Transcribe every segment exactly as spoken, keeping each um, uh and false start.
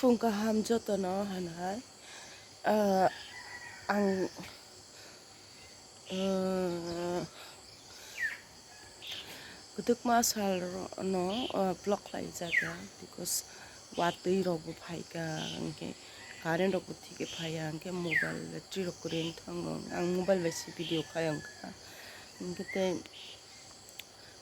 Phung kaham jotono hanhai. Ah, ang, ah, kwdwkma sal ro-, no, ah, vlog khlai jaga, because watwi rok bo phaikha, hwnkhe current rok bo thike phaiya, hwnkhe mobile battery rok kwrwi wng thango. Ang mobile bai se video khlai wngkha, hwnkhe tei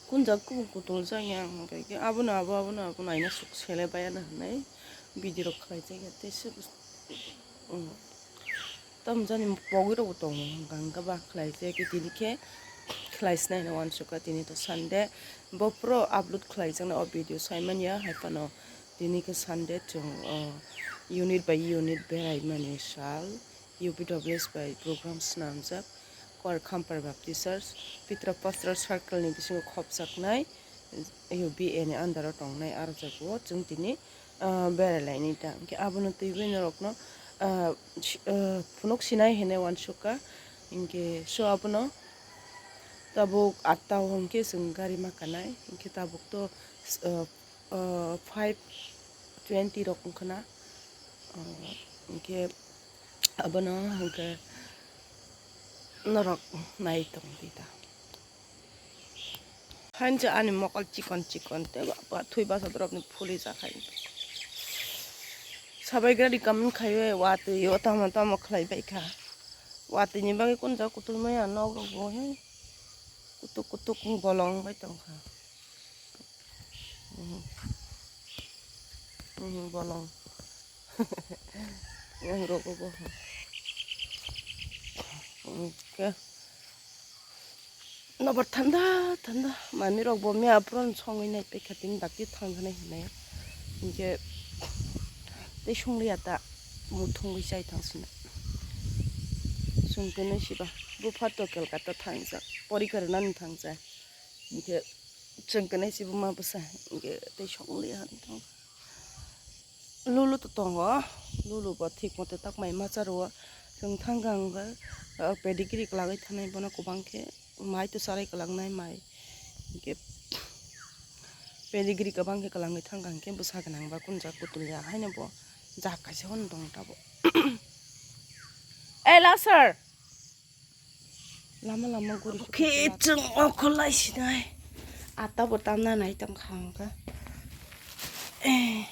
Kun jak kubun kutul jak ya, hwnkhe khe abono abo, abono abo naina suk sele baya na hinwi video rok khlai jak ya, tei se, um, tamo jani pogwi rok bo tongo, hwnkha hwnkha ba khlai jak ya, tini khe khlai sinai hinwi uansukha, tini to Sunday, bo phuru upload khlai jaknai o video sai manya, hai phano tini khe Sunday chwng, uh, unit by unit berai mani sal. U P W S bai program swnamjak, Kor Khampar Baptist Church, Pitra Pastoral Circle ni bisingo khopjaknai, U B A ni under o tongnai, aro jaga o chwng tini, ah, berai lainai ta. Hwnkhe abono twiwi norokno, ah, si-, ah, phunuk sinai hinwi uansukha. Hwnkhe so abono tabuk atta o hwnkhe chwng gari ma kanai, hwnkhe tabuk to, ah, ah, five twenty rok wngkha na, ah, hwnkhe abono hwnkhe norok nai tongdi ta. Hain je ani mokol chikon chikon te ba, ba, thwi basa borok ni phuli ja khai. Sabai gari kamun khai we watwi o tamo tamo khlai bai kha. Watwi ni bagwi kun ja kutul maya nok rok bo he kutuk kutuk bolong bai tong kha. Mhm. Mhm, bolong. Yang rok bo. Oke. Nobar thanda thanda manwi rok bo miya apron songwi nai pekha tini dakti thang thani hinai. Hinkhe tei songli ya ta muthungwi chai thang sina. Songtoni siba bupha to Kolkata thangjak porikha rwnani thangjak. Hinkhe chwng kwnwi sibo ma bwsa hinkhe tei songli ya hinwi thang. Lulu to tongo, lulu bo thik mote tak mai ma cha rwo. Chwng thang kha hwnkhe, ah, pedigree kwlagwi thanai bono kwbang khe mai to charai kwlangnai mai. Hinkhe pedigree kwbang khe kwlangwi thang kha hinkhe bwsa gwnang ba kun jak kutul ya haino bo jak kaisa hwn tong tabuk. Ei la sir. Lama lama guri khe chwng okhorlai sinai. Ata bo tamna nai tong kha ang kha. Eh,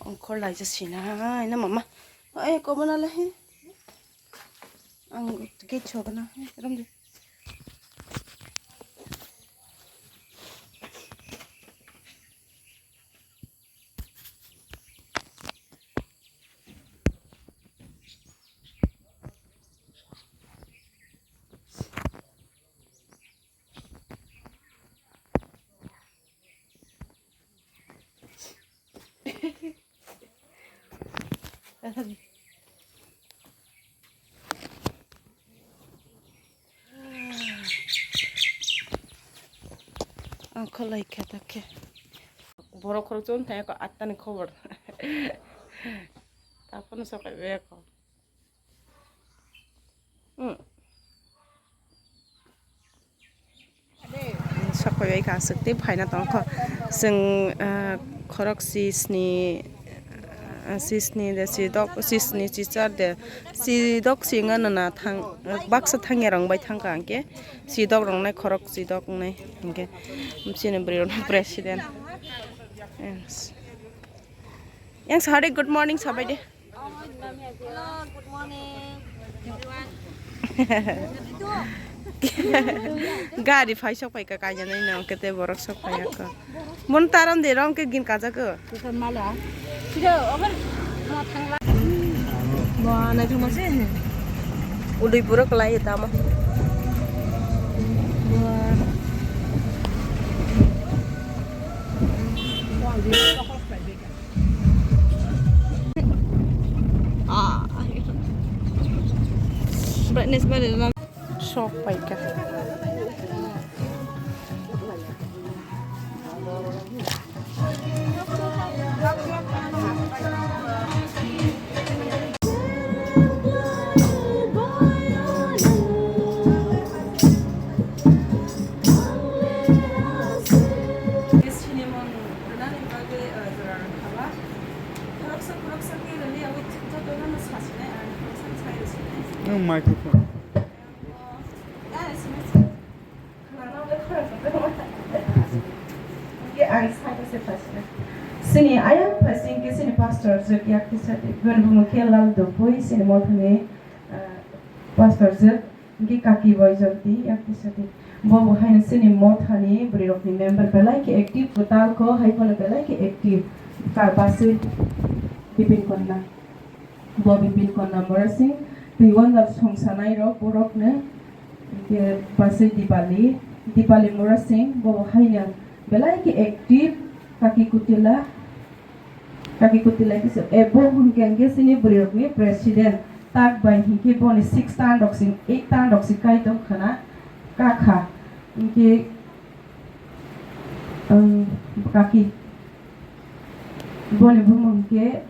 okhorlai ja sinai na mama. Eh, kobo na le he. Ang gate sobo na he. Ram de. Ang kholai khe ta khe. Borok khoroksa wng thangya kho atta ni khobor. Taphano sokai baya kho. Hmm. Sokai bai kha aswk tei phaina tong kho. Chwng, ah, khorok si sni, ah, si sni de si dok, si sni si char de si dok si wngya no na thang, baksa thangya rong bai thang kha hwnkhe si dok rong nai khorok si dok wngnai hwnkhe chini bwrwi rok no president. Yes. Yang sahari good morning sabai de. Hello, good morning, everyone. Gari phai sok pai ka kanya nai no kete borok sok pai ka. Mon taram de rong ke gin kaja ko. Mala. Sido, over. Mo thangla. Mo nai thuma se. Udui pura kelai tama. Mo. Ah. Brightness ba de na. Sok pai ka. Sinimung rwnani bagwi, uh, jora rwkha ba. Khoroksa Microphone. Sini ayang phasing ke sini pastor jwk yak tisati. Bini bumung ke Lal Dopui, sini mothani, ah, pastor jwk. Hingke kaki bai jati yak tisati. Bo bo haino chini mothani bwrwi rokni member belai khe active, kwtal kho, hai phano belai khe active. Ka basi Bipin Konna. Bo Bipin Konna Murasing, twi wanda songsanai rok borokno, hingke basi Dipali, Dipali Murasing, bo bo haino belai khe active, kaki kutila. Kaki kuti lai kisa, e, bo hwnkhe hwnkhe chini bwrwi rokni president. Tak bai hwnkhe boni six tan rok sing, eight tan rok sing kai tong khana, kakha. Hwnkhe, um, kaki. Boni bumung hwnkhe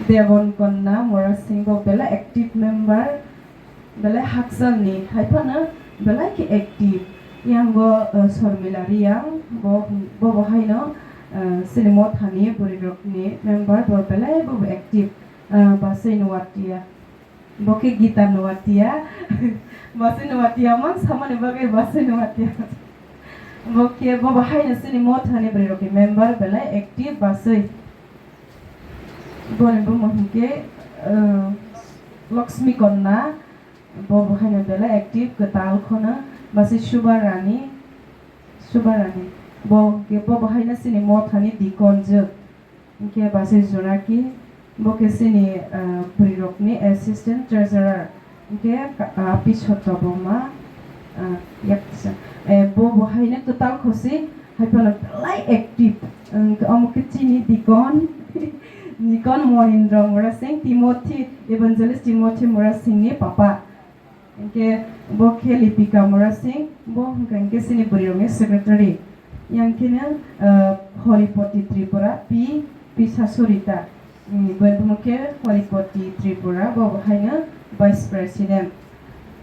Debon Konna Murasing, bo belai active member. Belai hakchalni hai phano belai khe active. Yang bo, eh, Sormila Riyang, bo, bo bo haino, eh, chini mothani bwrwi rokni member, bo belai bo bo active. Eh, Basai Nuwatia. Bo khe Gita Nuwatia. Basai Nuwatia mang samani bagwi Basai Nuwatia. Bo khe bo bo haino chini mothani bwrwi rokni member belai active Basai. Boni bumung hwnkhe, eh, Lakshmi Konna. Bo bo haino belai active, kwtal khono, basi Suba Rani, Suba Rani. Bo hwnkhe bo bo haino chini mothani deacon jwk. Hwnkhe basi Jonaki, bo khe chini, ah, bwrwi rokni assistant treasurer. Hwnkhe ka-, ah, Pisotto Boma, ah, yak kisa. Eh, bo bo haino kwtal khosi, hai phano belai active. Hwnkhe omo khe chini deacon, deacon Monindra Murasing, Timothy, evangelist Timothy Murasing ni papa. Hwnkhe bo khe Lipika Murasing, bo hwnkha hwnkhe chini bwrwi rokni secretary. Yang kheno, ah, Horipoti Tripura, P, P Sasurita. Hmm, bo hwnkhe Horipoti Tripura, bo bo haino vice president.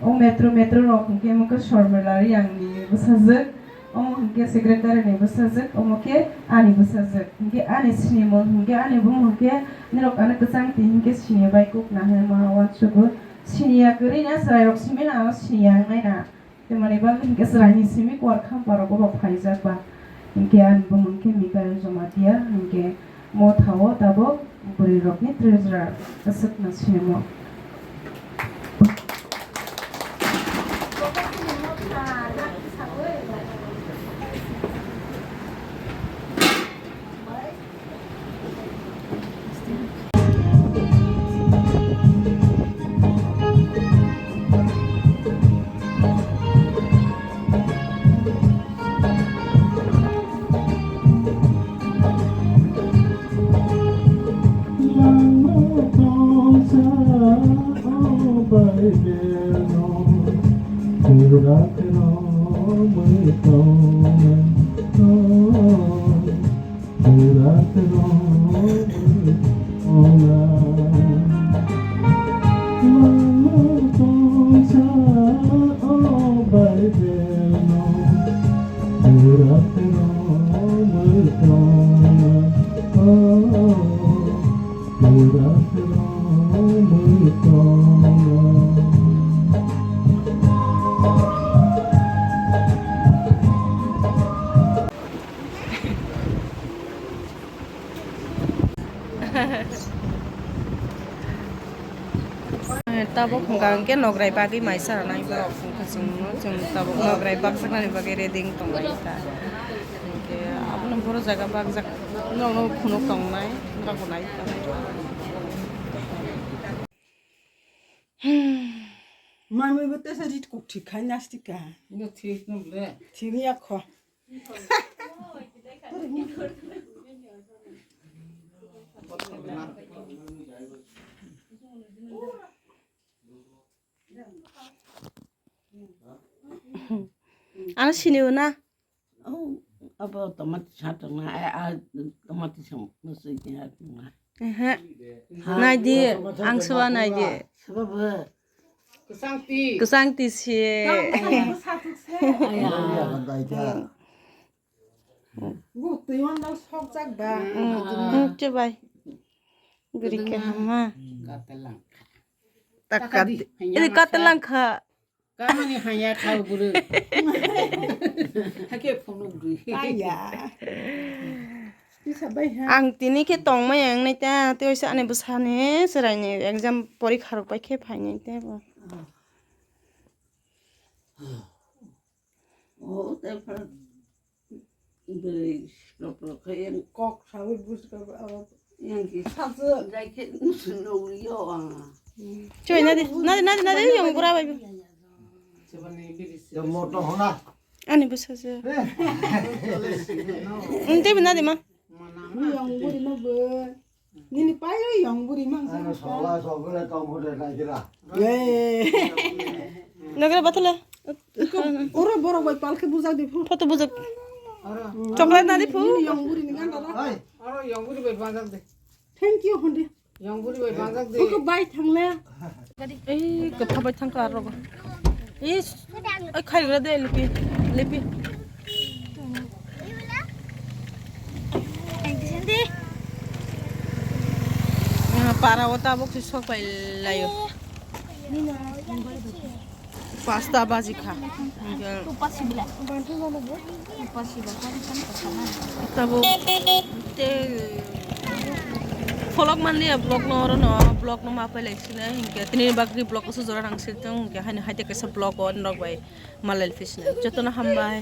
O metro, metro rok hwnkhe omo khe Sormila Riyang ni bwsajwk. Omo hwnkhe secretary ni bwsajwk, omo khe ani bwsajwk. Hwnkhe ani sinimung, hwnkhe ani bumung hwnkhe norok ano kwchang twi hwnkhe siniya bai kuk nahai ma uansugo. Siniya kwrwi na chwrai rok simi na ano siniya wngnai na. Tei mani bagwi hwnkhe chwrai ni simi kuar khampa rogo bo phaijak ba. Hwnkhe ani bumung khe Mikael Jamatia, hwnkhe Motha o tabuk bwrwi rokni treasurer aswkno sinimo. Tabuk hwnkha hwnkhe nokrai bagwi maisa rwnai borok hwnkha chwngno, chwng tabuk nokrai bakjaknani bagwi ready wng tonglai kha. Hwnkhe abono boro jaga bakjak, norokno phunuk tongnai, norokbo nai tongnai. Mami bo tesa rit kok thik khai nastika. Bo thik no le. Thik ya kho. Ano sini na? Oh, abo tomati sa tongna, a, a, tomati sa musi ya tongna. Ehe. Ha, naidi, tomati ang sa suwa tongna. Naidi. Suwa bo. Kesang ti. Kesang ti si. Aya. Aya. Aya. Bu twi wan dal sok jak ba. Hmm, hmm, cobai. Gurika hama. Katelang. Takati. Ini katelang kha. Kamani hanya kha buru. Hake phone buru. Kaya. Ang tini khe tongmai ang nai ta, tei oisa ani bwsani chwraini exam porikha rok pai khe phainai tei bo. Oh, tei pha bwrwi slok slok khe yang kok sawi buska abo yang ki sasu jai khe nusu nogri yo ang. Choi nadi, nadi, nadi, nadi, yang bura bai. Yang moto hona. Ani bwsa se. Ente bina de ma. Yang buri ma bo. Nini payo yang buri mang sa. Sola sogole tong hote na kira. Nagre batala. Oro borok bai palkhe bujak di phu. Photo bujak. Chocolate na di phu. Nini yang buri ni ganda la. Oro yang buri bai bajak de. Thank you hondi. Yang buri bai bajak de. Buku bai thangle. Ei, kepha bai thangka aro. Is, ai khai gra de lipi, lipi. Para o tabuk si sok pai layo. Pasta baji kha. Tabo te vlog manliya vlog no oro no vlog no ma pailai sina hinkhe tini bagwi vlog ko sujora nang sirtong hinkhe haino haite kaisa vlog o norok bai malai phisina jotono hambai.